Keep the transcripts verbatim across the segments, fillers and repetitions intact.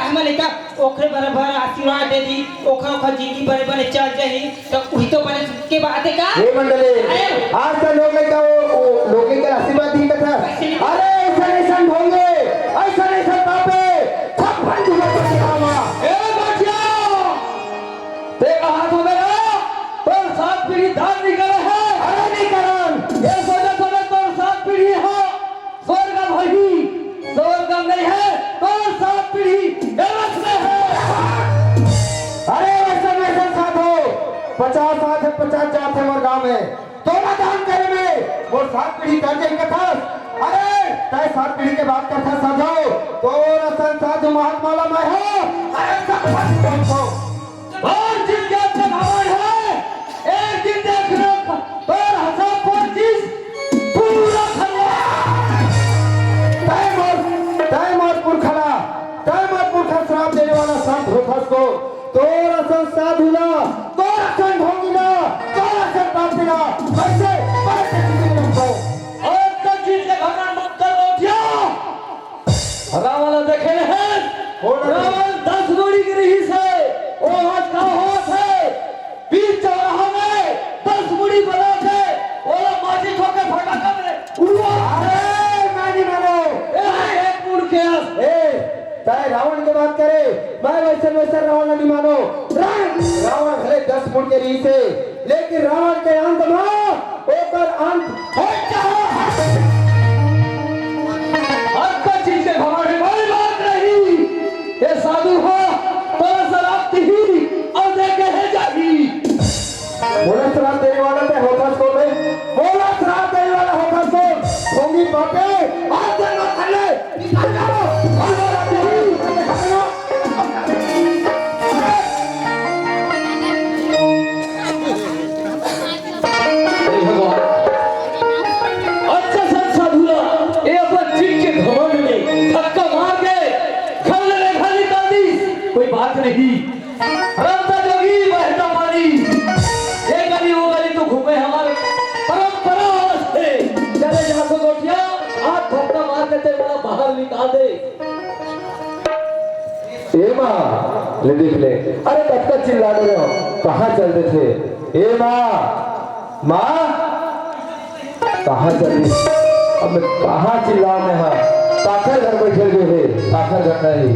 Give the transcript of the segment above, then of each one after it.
हमर लइका ओखरे बरोबर आशीर्वाद दे दी, ओखर, ओखर जिंदगी बने बने चल जाही, त उही तो बने सुख के बात हे का? हे मंडली, अरे! आज त लोग लइका वो, वो लोग लइका आशीर्वाद दी कथा। कैसे? अरे, अइसन, अइसन ढोंगे, अइसन, अइसन पापे, छप्पन जुगत के आवा। ए बचिया, ते कहा था मेरा, तोर सात पीढ़ी दान नहीं करे है। अरे, नहीं करन। ये सोचा था मैं तोर सात पीढ़ी हो। स्वर्ग अब होही, स्वर्ग अब नहीं है, तोर सात पीढ़ी नरक में है। अरे वैसन, वैसन साधु, पचास सात हे, पचास जात हे मोर गांव में, तोला दान करे में मोर सात पीढ़ी कर जाही कथस। अरे तैं सात पीढ़ी के बात करथस साधु, तोर असन साधु महात्मा ला मैं हो, अरे सब फंस गए हो। और जिनके अंदर घमंड है, एक दिन देख लो, तोर हिसाब पर चीज पूरा खलवा। तय मोर, तय मोर पुरखा ला, तय मोर पुरखा श्राप देने वाला संत होथस को, तोर असन साधु ला, तोर असन ढोंगी ला, तोर असन पापी ला, कैसे, कैसे किसी ने हमको? और तो चीज के घमंड मत कर, उठिया। रावण ला देखे हे? कोन हे? रावण दस मुड़ी के रहिस हे। ओ आज का होत हे? बीच चौराहा में दस मुड़ी बनाथे, ओला माचिस ठोके फटाका में उड़वा। अरे, मैं नहीं मानो। ए, एक मुड़ के आस। ए, तय रावण के बात करे, मैं वैसे, वैसे रावण नहीं मानो। रावण, रावण भले दस मुड़ के रहिस हे, लेकिन रावण के अंत में ओकर अंत हो जाओ। अतका चीज के घमंड हे, कोई बात नहीं। ये साधु हो, तोला श्राप दिही और दे के हे जाही। मोला श्राप देने वाला ते होथस को बे, मोला श्राप देने वाला होथस को, ढोंगी पापी, आज जन्म खले, निकल जाओ, और बोला दिही। हे भगवान, अच्छा संत साधु ला, ये अपन चित्त के घमंड में धक्का मार के घर ले रेखा निकाल दी। कोई बात नहीं, रमता जोगी बहता पानी, ये गली वो गली तो घूमे, हमर परंपरा हे। चले जा तो गोठिया, आज धक्का मार के ते मोला बाहर निकाल दे। ए माँ, ले देख ले, अरे कतका चिल्ला रहे हो, कहाँ चल देथे? ए माँ, माँ, कहाँ चल रही? अब मैं कहाँ चिल्लाऊँ मैं, हाँ? काखर घर बैठे हुए हे, काखर घर नहीं।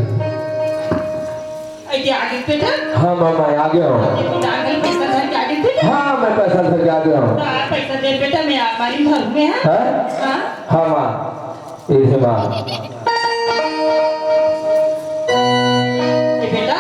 अरे, आ गए बेटा? हाँ माँ, मैं आ गया हूँ। ये डांगल पैसा धर के आ गए बेटा? हाँ, मैं पैसा धर के आ गया हूँ। तो आ पैसा दे बेटा, मैं अलमारी में भरूँ मैं, हाँ? हाँ? हाँ? हाँ माँ। ए हे माँ। ए बेटा।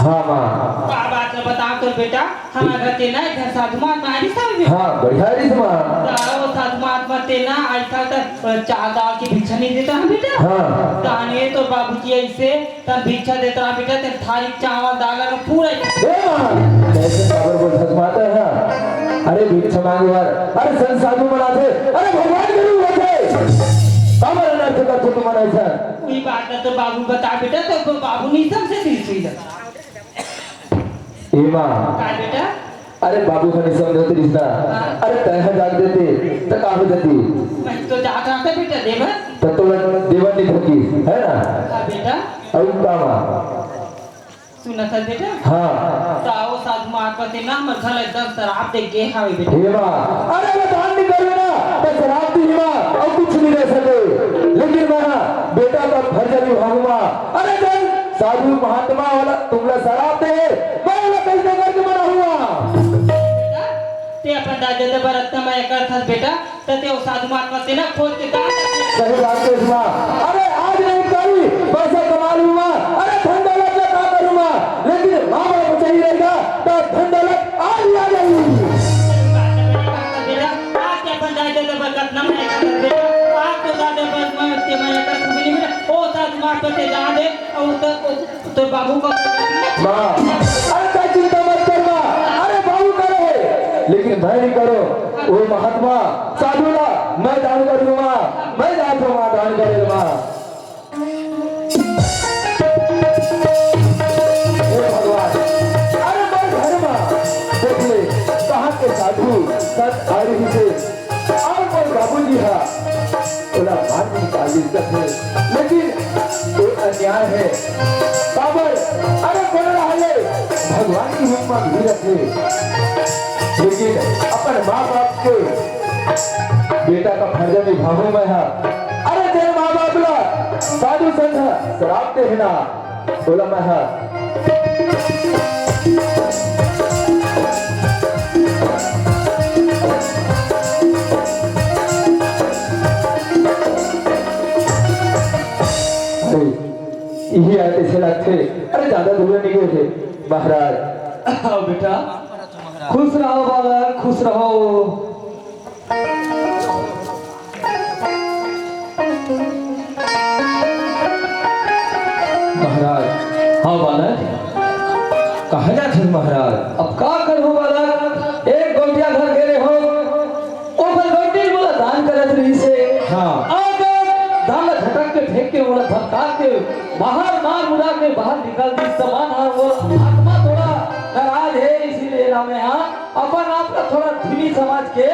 हाँ माँ। का बात ल बताओ तो बेटा, हमारे घर ते ना एक घर साधु महात्मा आए साहब में। हाँ, बढ़िया रही माँ। तो साधु महात्मा ते ना ऐसा तो चावल दाल की भिक्षा नहीं देता है बेटा। हाँ। ताने तो बाबूजी ऐसे तब भिक्षा देता रहा बेटा, ते थारी चावल दाल का पूरा। ए माँ, ऐसे काबर बोलथस माता है? अरे भिक्षा मांगे वाला, अरे संत साधु मन आथे, अरे भगवान के रूप होथे। काबर अनर्थ करथो तुमन ऐसा? वही बात है तो बाबू बता बेटा, तो बाबू नहीं समझे दी सुई। ए माँ। का बेटा? अरे बाबू ह नहीं समझत रहिस ना। हाँ। अरे तय ह जाग देते, त का हो जाती? मैं तो जाग रहा था बेटा देवर। त तोला देवर नहीं भकी, है ना? हाँ बेटा। अउ का माँ? सुना था बेटा? हाँ। त आओ साधु महात्मा ते ना हमर घर एकदम शराब दे गे हावे बेटा। हे माँ, अरे मैं दान नहीं करूँ ना, त शराब दी माँ, अउ कुछ नहीं दे सके। लेकिन मैं हाँ, बेटा का फर्ज निभाऊँ माँ। अरे जन, साधु महात्मा वाला तुमला शराब दे, मैं वाला कैसे करके बना हुआ? बेटा, ते अपन दादा दे बर अतना मया करथस बेटा, त ते ओ साधु महात्मा से ना खोज के कहा था? सही बात है माँ। अरे आज नहीं करी, पैसा कमा लूंगा, अरे धन दौलत का काम करूंगा, लेकिन माँ बाप चाहिए रहेगा, तो धन दौलत आज ही आ जाएगी। बेटा, आज के अपन दादा दे बर अतना मया करथस बेटा, आज तो दादा बर मैं ते मया करथस नहीं बेटा, ओ साधु महात्मा से जान दे, अउ तो, तो, तो बाबू का माँ, अरे तय चिंता मत कर माँ, अरे बाबू करे, लेकिन मैं नहीं करो। ओ महात्मा, साधु ला, मैं दान करूँ माँ, मैं जात हूँ माँ, दान करे माँ। हे भगवान, अरे मैं घर माँ, देख ले, कहाँ के साधु, सत आ रही से, अब मोर बाबूजी हा, ओला मार के निकाल दी सकथे, लेकिन ये अन्याय है। भगवान की हिम्मत भी रखे, लेकिन अपन माँ बाप के बेटा का फर्ज निभाहूं मैं हा। अरे, तेरे माँ बाप ला साधु संत श्राप देहना, बोला मैं हा। अरे, यही आए तैसे लगथे। अरे, ज्यादा दूर नहीं गए थे महाराज। आओ बेटा, खुश रहो बालक, खुश रहो। महाराज। हाँ बालक, कहाँ जात हस महाराज? अब का करहूँ बालक, एक गौंटिया घर गे रेहेंव, ओकर गौंटी मोला दान करत रहिस हे। हाँ। अगर दान ला झटक के फेंक के, ओला धमका के, बाहर मार मुरा के बाहर निकाल दिस, त मन ह ओला आत्मा थोड़ा नाराज हे, इसीलिए ना मैं हा अपन आप ला थोड़ा धीमी समझ के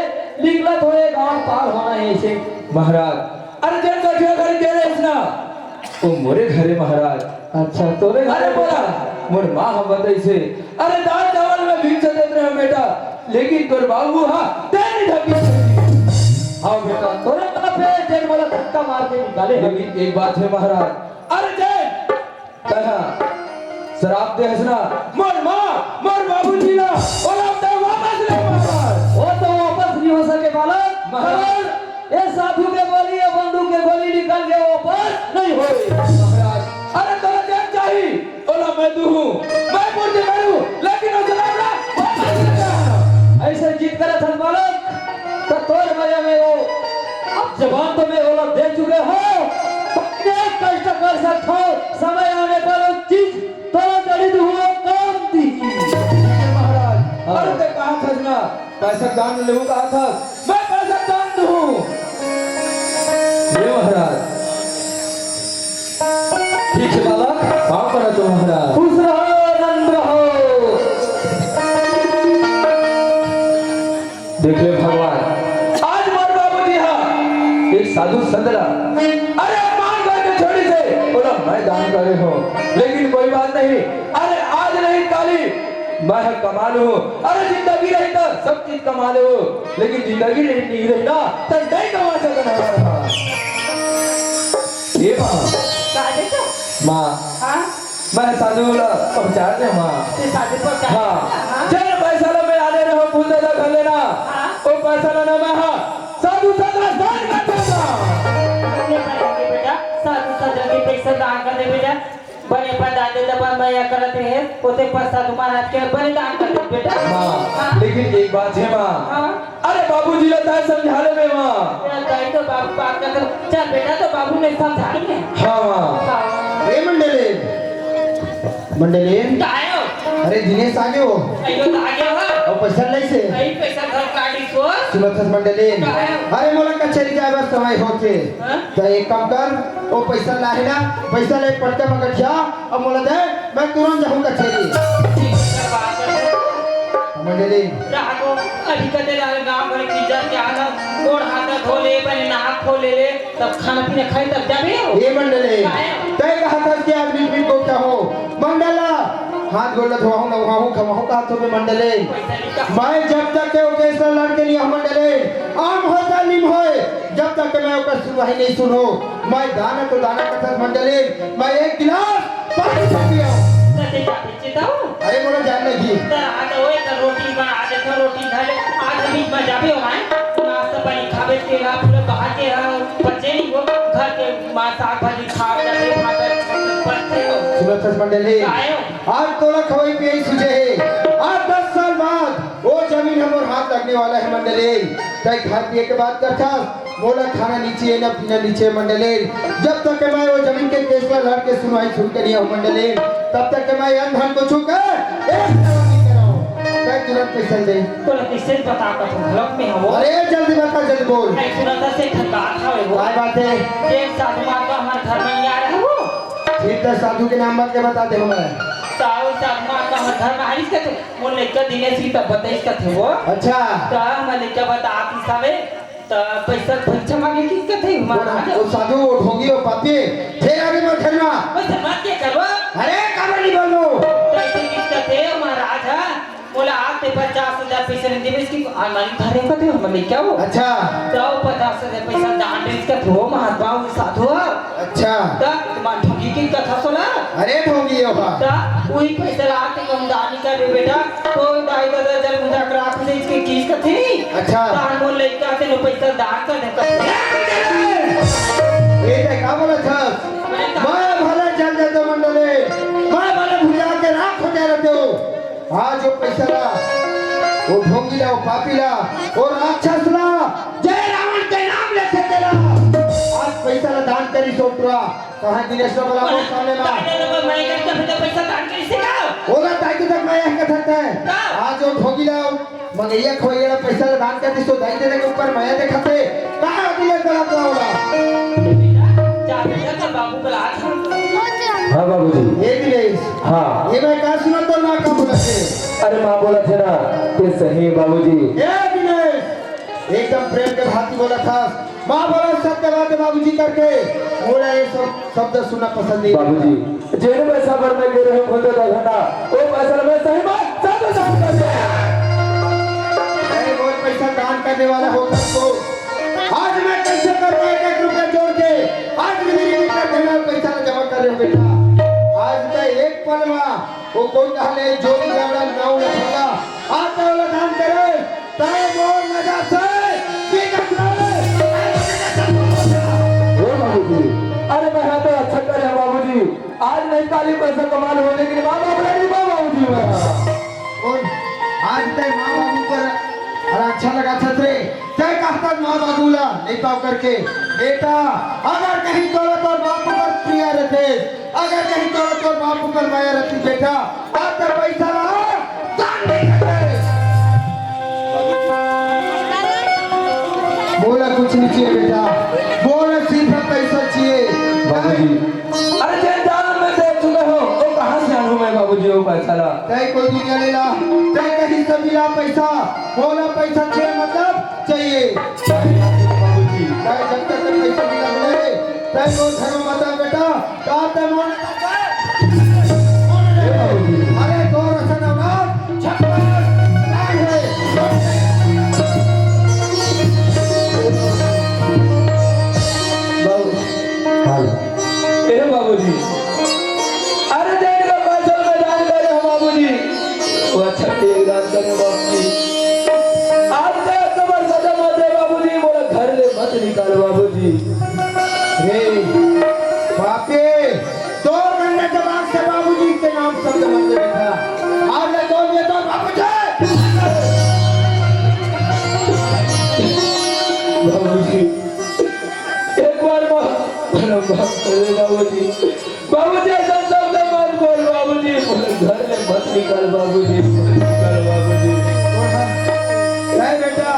निकलत होए गांव पार होना हे इसे। महाराज, अरे जेन गठिया घर गे रेहेस ना, वो मोरे घरे महाराज। अच्छा, तोरे घरे अरे बोला, मोर माँ ह बताइस हे, अरे दाल चावल में भिक्षा देत रहे बेटा, लेकिन तोर बाबू हा तेल नहीं ढकी। हाँ बेटा, तोरे बाप हे जेन मोला धक्का मार के निकाले हे। लेकिन एक बात हे महाराज, अरे जेन तैं हा श्राप दे हस ना, मोर माँ, मोर बाबूजी ला, ओला तैं वापस ले महाराज। वो तो वापस नहीं हो सके बालक। महाराज। ये साधु के गोली, ये बंदूक के गोली निकल के वापस नहीं होए। महाराज। अरे तोला जेन चाही, ओला मैं दूहूँ, मैं मूर्ति मारूँ, लेकिन वो जनाब ला वापस ले जा। ऐसे जिद करत हस बालक, तो तोर वजह में वो, अब जबान तो मैं ओला दे चुके हूँ, तो एक कष्ट कर सकता हूँ, समय आने पर वो चीज तोला जड़ी दूहूँ, वो काम दी। महाराज, हाँ। अरे तैं कहा था ना, पैसा दान लेहूँ कहा था, मैं पैसा दान दूहूँ। हे महाराज। ठीक हे बालक, पाँव परत हों महाराज। खुश रहो, आनंद रहो। देख ले भगवान, आज मोर बाबूजी हा एक साधु संत ला, अरे अपमान करके छोड़िस हे, ओला मैं दान करे हूँ, लेकिन कोई बात नहीं, अरे आज नहीं काली मैं ह कमा लूँ, अरे जिंदगी रही त सब चीज कमा लेहूँ, लेकिन जिंदगी रही, नहीं रही ना, त नहीं कमा सकन हवं। ए माँ। का बेटा? माँ। हाँ? मैं साधु ला पहुँचा दे माँ। तैं साधु पहुँचा हाँ। दे, हाँ? जेन पैसा ला मैं लाने रहे हूँ, फूल दादा घर ले ना। हाँ। वो पैसा ला ना मैं हा साधु संत ला दान कर दूंगा। ये बताइए बेटा, साधु संत ला पैसा दान कर दे बेटा। बने प्रधान दे दबा मया करत हे, ओते प्रसाद महाराज के बने दान कर दे बेटा। माँ, हाँ। लेकिन एक बात हे माँ। हाँ। अरे बाबूजी ला तैं समझा ले बे माँ। तेरा दाई तो बाबू बात कर, चल बेटा तो बाबू ने समझा ले। हाँ माँ। हाँ। ए मंडलेन, मंडलेन। का आयो? अरे दिनेश आगे हो। अयो तो आगे हो। अउ पैसा लाइस हे। अई पैसा घर काटी सो। सुनत हस मंडलेन। का आयो? अरे मोला कचेरी जाए बर समय होथे। हाँ? त एक काम कर, ओ पैसा लाहे ना, पैसा ले पटका म गठिया, अउ मोला दे, मैं तुरंत जाहूँ कचेरी। ठीक हे, बात कर। मंडलेन। राघो, अभी कते लाल गांव भर की इज्जत के आना, गोड़ हाथ धो ले, पहले नहा खो ले ले, तब खाना पीना खाई, तब जाबे हो। ए मंडलेन, काहे? तैं कहा था कि आदमी पीठ को क्या हो? मंडला, हाथ गोड़ धोवाहूँ, नहाहूँ, खवाहूँ, कहा तो बे मंडलेन। पैसा नहीं का। मैं जब तक के ओके इस लड़के लिए मंडलेन, आम होय चाहे नीम होय, जब तक के मैं ओकर सुनवाई नहीं सुनहूँ, मैं दाना तो दाना कथस मंडलेन, मैं एक गिलास पानी नहीं पिया। कते जाबे चिताऊ? अरे मोला जान नहीं। त आज ओए त रोटी बना दे, तो रोटी खा ले। आज बीच में जाबे हो, हैं? नाश्ता पानी खाबे के रहा, पूरा बाहर के रहा, बचे नहीं वो, घर के माँ साग भाजी खा, जाते खा कर, बचते हो। सुनत हस मंडलेन। आयो। आज तोला खवाई पियाई सुझे हे। आज दस साल बाद वो जमीन हमर हाथ लगने वाला हे मंडलेन। तैं खाए पिए के बात करथस, मोला खाना नीचे हे, ना पीना नीचे हे मंडलेन। जब तक के मैं वो जमीन के केस ला लड़ के सुनवाई शुरू करी हूँ मंडलेन, तब तक के मैं अन्न धन को छू के एक सेवा नहीं कराऊँ। तैं तुरंत पैसा दे। तोला किसे बता का तुम गलत में हो? अरे जल्दी बता, जल्दी बोल। नहीं सुना था से ठंडा था वो। काय बात हे? एक साधु माँ का हमारे घर में नहीं आ रहा वो। ठीक है, साधु के नाम मत के बता दे हमें। ताऊ साधु माँ का हमारे घर में आइस के थे। मोर लइका दिनेश ही तब बताइस कथे वो। अच्छा। त मैं लइका बतात हस हवे, त पैसा, पैसा मांगे किस कथे वो महाराज। वो साधु, वो ढोंगी, वो पापी, फेर आगे मत करना। पैसा मांग के करवा। अरे, काबर नहीं बोलनो? त ऐसे किस कथे महाराज। पचास हजार पैसा नहीं देवे, इसकी अलमारी भरे का थे, हम लेके आओ। अच्छा। तो पचास हजार पैसा दान दे इसका, तो महात्मा साधु। अच्छा। त तुम्हार ठगी की कथा सुना। अरे ठगी हो बा। त वही पैसा ला के हम दान कर दे बेटा, तो दाई दादा जल मुंडा करा खुद इसके किस कथे नहीं। अच्छा। त हम लइका से नो पैसा दान कर दे। ये का बोला था? मैं भला जल जल मंडले, मैं भला भुला के राख हो जा रहे हो। आज वो पैसा ला, वो ढोंगी ला, वो पापी ला, वो राक्षस ला, जय रावण के नाम लेथे तेला। आज पैसा ला दान करी सोटरा, कहाँ दिनेश ला बोला, वो साले ला। दादा ला मैं करके अपने पैसा दान करी से का? ओला ताकि तक मैं यह कथत है। का? आज वो ढोंगी ला, मंगैया खोइया ला पैसा ला दान कर दिस तो दाई ददा के ऊपर मया देखत हे। कहाँ दिनेश ला बोला, बोला? जा बेटा, तेरे बाबू बुला था। हाँ बाबूजी। ए दिनेश। हाँ। ये मैं का सुना तो ना का बोला थे? अरे माँ बोला थे ना, ये सही है बाबूजी। ए दिनेश, एकदम प्रेम के भांति बोला था। माँ बोला सत्य बात है बाबूजी करके। बोला ये सब शब्द सुनना पसंद नहीं। बाबूजी, जेन पैसा पर मैं गिरे हूँ खुद का घटा, वो पैसा मैं सही बात सब दान कर दे। अरे बहुत पैसा दान करने वाला होता तो आज मैं कैसे कर पाएगा एक रुपया जोड़ के? आज भी मेरी मित्र थे, मैं पैसा जमा कर रहे हो बेटा। आज मैं एक पल में वो कोई कहले जोड़ी झगड़ा नाव न भगा। आज तो वाला दान करे, तय मोर नजर से बिगड़ रहे। ओ बाबूजी, अरे मैं तो अच्छा करे बाबूजी। आज नहीं ताली पैसा कमाल हो, लेकिन माँ बाप नहीं, माँ बाबूजी। और आज तय माँ बाबू पर अरे अच्छा लगा छत रे, तय कहता माँ बाबू ला नहीं पाव करके। बेटा, अगर कहीं तोरा तोर बाप पर प्रिय रहते, अगर कहीं तोरा तोर बाप पर माया रहती बेटा, आज तक पैसा ला दान नहीं करते। बोला कुछ नहीं चाहिए बेटा, बोला सिर्फ पैसा चाहिए। बाबूजी। अरे जे दान में दे चुके हो, वो कहाँ से आनूं मैं बाबूजी वो पैसा ला? तय कोई दुनिया ले ला, तय कहीं से मिला पैसा, बोला पैसा चाहिए मतलब चाहिए। बाबूजी। तय जब तक पैसा मिला मिले, तय वो धर्म बता बेटा, का तय मोन अरे दो रसन औलाद, छप्पन, आए हैं। बाबू, हाल। ए बाबूजी, अरे देख लो, पैसा में दान करे हो बाबूजी, वो अच्छा तेल दान करे बाबूजी। आज तक तुम्हारे सजा मत दे बाबूजी, बोला घर ले मत निकाल बाबूजी। हे पापी, दो घंटे के बाद से बाबूजी के नाम शब्द मत लेता। आज ले दो ये तो बाबूजी। बाबूजी, एक बार माफ, माफ कर दे बाबूजी। बाबूजी, ऐसा शब्द मत बोल बाबूजी। घर में मत निकाल बाबूजी, मत निकाल बाबूजी। नहीं बेटा,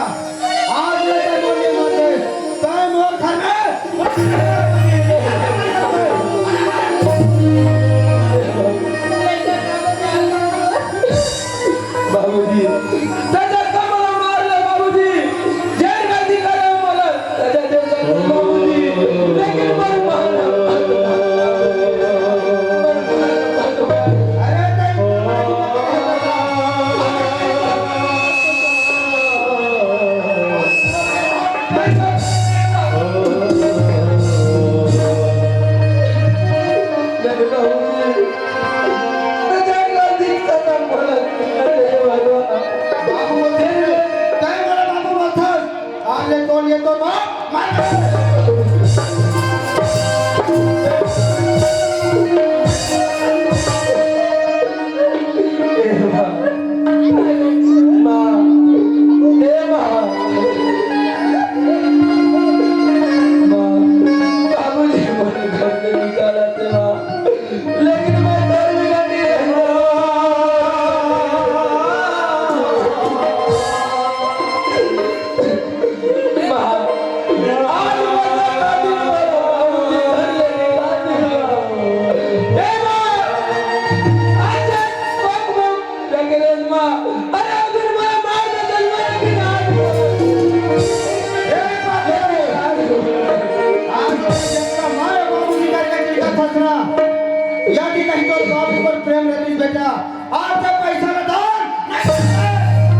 आज ले तय मोर नहीं मानते, तय मोर घर में। बाबूजी, सजा का मला मार ले बाबूजी, जेल में दिखा दे मला, सजा दे दे बाबूजी, लेकिन मत मार। अरे नहीं, बाबू बोलथे, तय मोला बाबू बोलथस, आज ले तोर ये तो मार, मार। ए माँ, माँ, ए माँ, माँ, बाबूजी मोला घर से निकालत हे माँ, लेकिन मैं तोर बिना नहीं रह सकता। या कि कहीं तो बाप पर प्रेम रहिस बेटा, आज तक पैसा ला दान नहीं करते।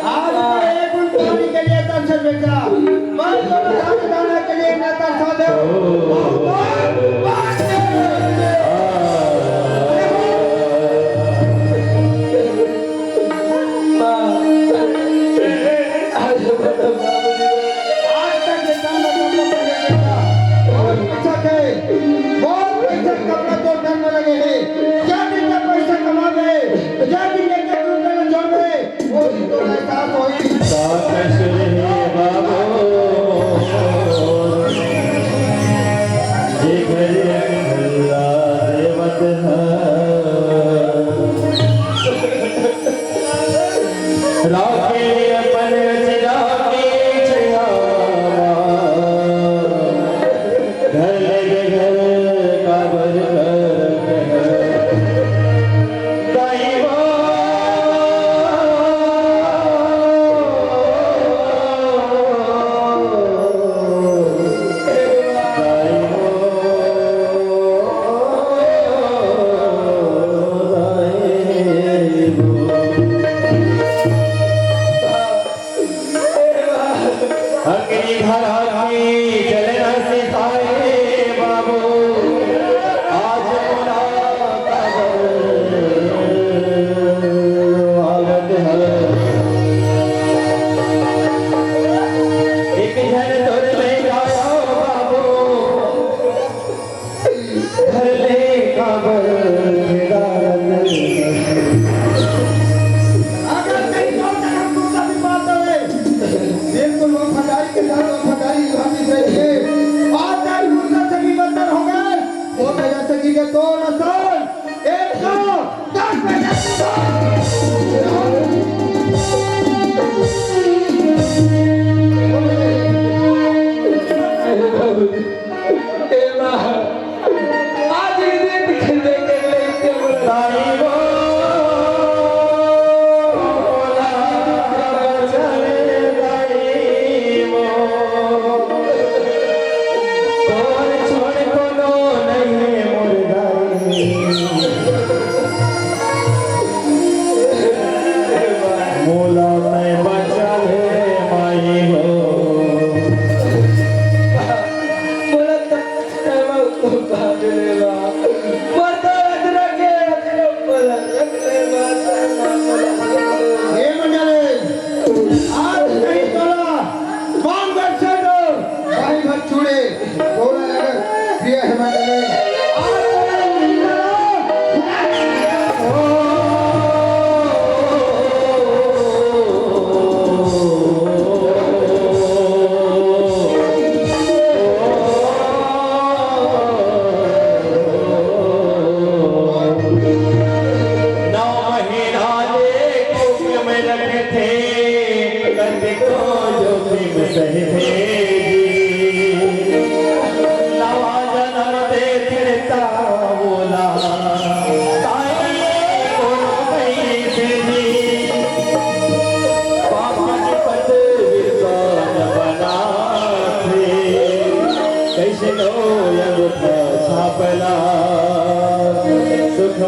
आज मैं एक उल्टी के लिए दर्शन बेटा, मैं तो बता बताने के लिए ना दर्शा दे। आज तक ये काम करना पड़ गया बेटा। बहुत पैसा है, बहुत पैसा कपड़ा तो घर में लगे हैं। क्या बेटा पैसा कमा गए, क्या भी लेकर तुम मेरे जोड़ में, वो भी तो एहसास होई। साथ सुनिए बाबू, ये घर भल्ला देवत है। राखे अपन रचना के छावा, घर ले घर काबर करत है। दाई माँ, दाई माँ, दाई माँ।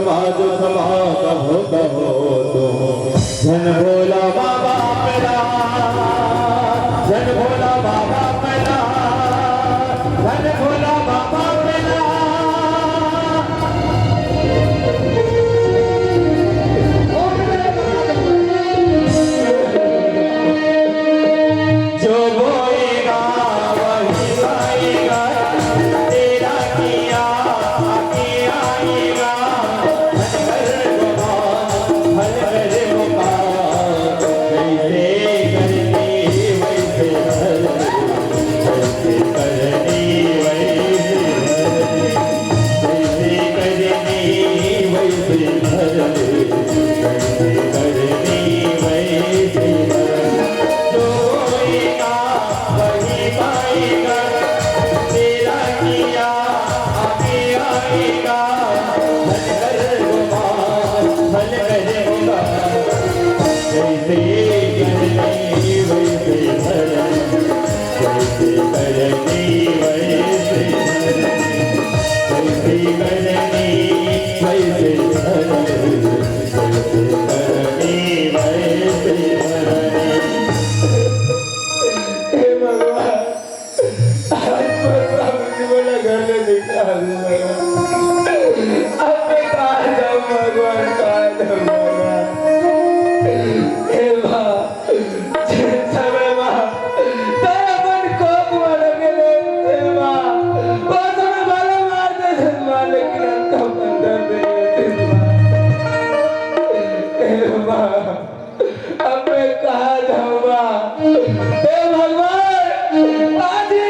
आज क्षमा कहो, कहो तुम। धन भोला बाबा मेरा, धन भोला बाबा मेरा, धन भोला बाबा मेरा। जो बोएगा वही पाएगा, तेरा किया आगे आएगा। हल कर वो काम, हल कर वो काम, जैसे करनी वैसे भरनी, जैसे करनी वैसे भरनी, जैसे करनी वैसे भरनी, जैसे करनी वैसे भरनी। जो बोएगा वही पाएगा, तेरा किया आगे आएगा। हल कर वो काम, हल कर वो काम, जैसे करनी वैसे भरनी, जैसे करनी वैसे भरनी, जैसे करनी वैसे भरनी, जैसे करनी वैसे भरनी। हे भगवान, आज परसों मुझे बोला घर में निकाल दे भगवान। अब मैं कहाँ जाऊँ भगवान, कहाँ जाऊँ भगवान? हे माँ, जिस समय माँ, तै अपन कोख में रखे रहे थे माँ, वो समय माला मार दे थे माँ, लेकिन हमको अंदर दे दे थे माँ। हे माँ, अब मैं कहाँ जाऊँ माँ? हे भगवान, आज ही